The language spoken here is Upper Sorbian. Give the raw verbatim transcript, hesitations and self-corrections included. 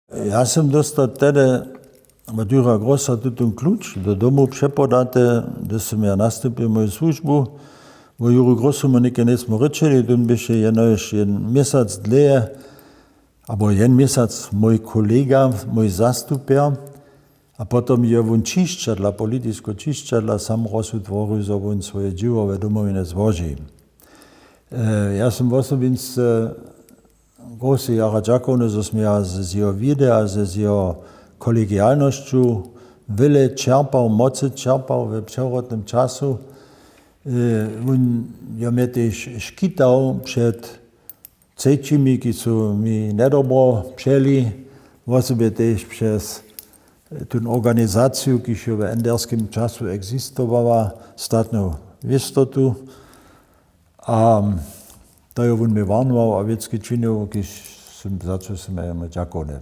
Ja sym dóstał tehdy wot Jura Grossa tutón kluč do domu přepodaty, hdyž sym ja nastupił moju słužbu. Wo Juru Grossu my něke njejsmy rěčeli, tón běše jenož jeden měsac dlěje, abo jeden měsac mój kolega, mój zastupjer. A potom je wón čišćadla, politisko čišćadla, sam rozsudł tworju, zo wón swoje dźěło we Domowinje złoži. Ja sym wosobinsce Grossowi jara dźakowny, zo smy ja z jeho wědy a z jeho kolegialnosću wjele čerpał, mocy čerpał we přewrotnym času. Wón je mje tež škitał před třećimi, kiž su mi njedobro přeli, wosebje tež přez tón organizaciju, kiž je w N D R-skim času existowała, statnu wěstotu. A to je wón mje warnował a wěcki činił, kiž sym, za co sym ja jemu dźakowny.